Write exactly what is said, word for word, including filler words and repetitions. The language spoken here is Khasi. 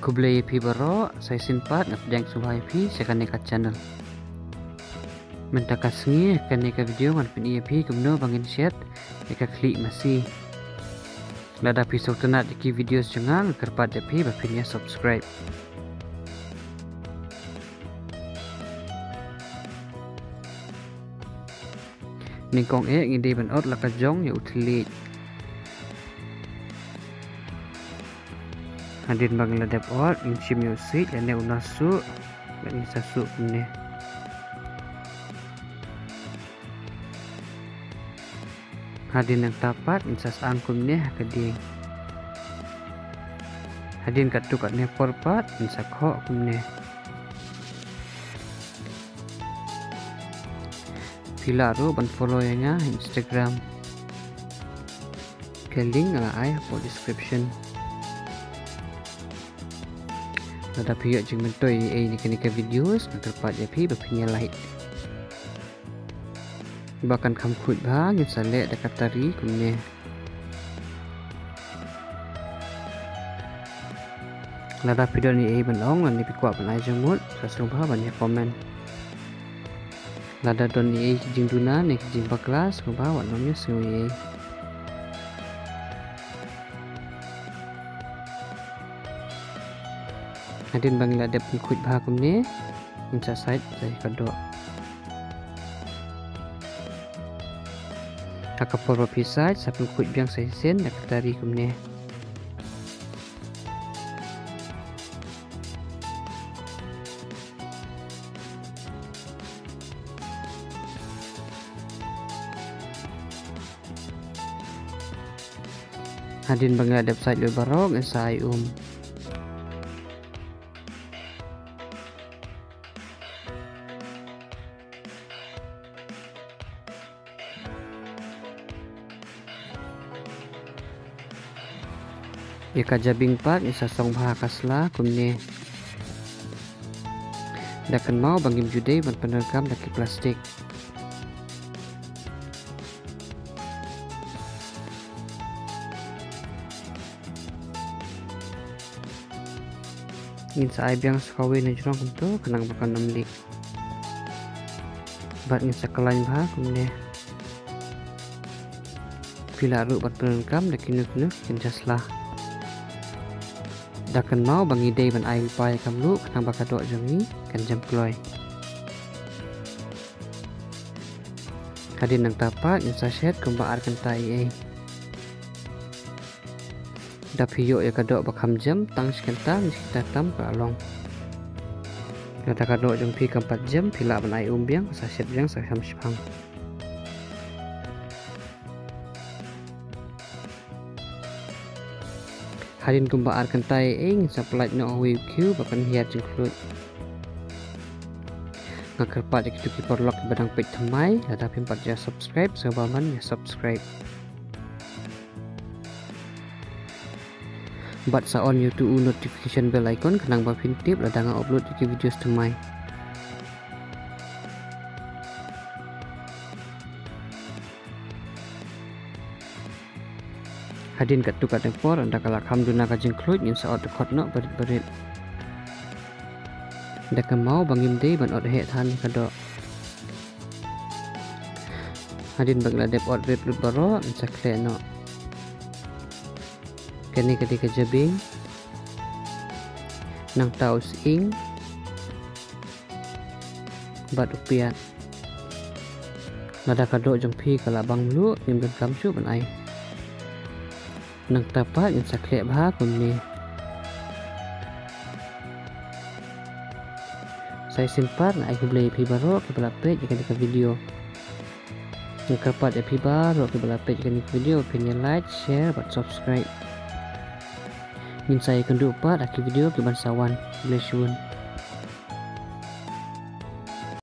Khublei ïa phi baroh, sa shisien pat nga pdiang sngewbha ïa phi sha kane ka channel. Mynta ka sngi kane ka video ngan pyni ïa phi kumno ba ngin shet ïa ka khlieh masi. Lada phi sngewtynnat ïa ki videos jong nga, nga kyrpad ïa phi ba phin ïa subscribe. Nyngkong eh ngi dei ban ot la ka jong ïa u thylliej. Hadien ba ngi la dep ot, ngin shim ïa u siej lane u nar suh, bad ngin sa suh kumne. Hadien nangta pat ngin sa sah kumne ha ka dieng. Hadien katto katne por pat ngin sa khoh kumne. Phi lah ruh ban follow ïa nga ha Instagram. Ka link nga la ai hapoh description. Lada phi ïoh jingmyntoi ei ei na kane ka videos, nga kyrpad ïa phi ba phin ïa like. Ba kan kham khuid bha ngin sa leh da ka tari kumne. Lada phi don ei ei ban ong lane phi kwah ban ai jingmut, sa sngewbha ban ïa comment. Lada don ei ei ki jingduna ne ki jingbakla, sngewbha wat nym ïa sngew ei ei. Hadien ba ngi la dep pynkhuid bha kumne, ngin sa sait sa ïa ka doh. Ha ka por ba phi sait, sa pynkhuid biang sa shisien da ka tari kumne. Hadien ba ngi la dep sait lut baroh, ngin sa ai um. Ïa ka jabieng pat ngin sa song bha ha ka sla kumne. Da kynmaw ba ngim ju dei ban pyndonkam da ki plastik. Ngin sa ai biang sa kawei na jrong kumto khnang ba kan ym leak. Bad ngin sa khlaiñ bha kumne. Phi lah ruh ban pyndonkam da kino kino ki kynja sla. Da kynmaw ba ngi dei ban ai lypa ïa ka mluh khnang ba ka doh jong ngi kan jem kloi. Hadien nangta pat ngin sa shet kumba ar kynta ei ei. Da phi ïoh ïa ka doh ba kham jem tang shi kynta ne shi kynta tam ka long. Lada ka doh jong phi kam pat jem, phi lah ban ai um biang, sa shet biang sa kham shipang. Hadien kumba ar kynta ei ei ngin sa pynlait noh ha uwei u khiew ba kan hiar jingkhluit. Nga kyrpad ïa kito ki paralok kiba dang peit thymmai, lada phim pat ïa subscribe, sngewbha ban ïa subscribe. Bad sa on ïa uto u notification bell icon khnang ba phin tip lada nga upload ïa ki videos thymmai. Hadien katto katne por, ynda ka la kham duna ka jingkhluit, ngin sa ot dkhot noh barit barit. Da kynmaw ba ngim dei ban ot heh than ïa ka doh. Hadien ba ngi la dep ot rit lut baroh, ngin sa khleh noh. Kane ka dei ka jabieng. Nangta u sying. Bad u piat. Lada ka doh jong phi ka la bang mluh, ngim donkam shuh ban ai. Nangta pat ngin sa khleh bha kumne. Sa shisien pat nga ai khublei ïa phi baroh kiba la peit ïa kane ka video. Nga kyrpad ïa phi baroh kiba la peit ïa kane ka video, phin ïa like, share bad subscribe. Ngin sa ïakynduh pat ha ki video kiban sa wan. Khublei shibun.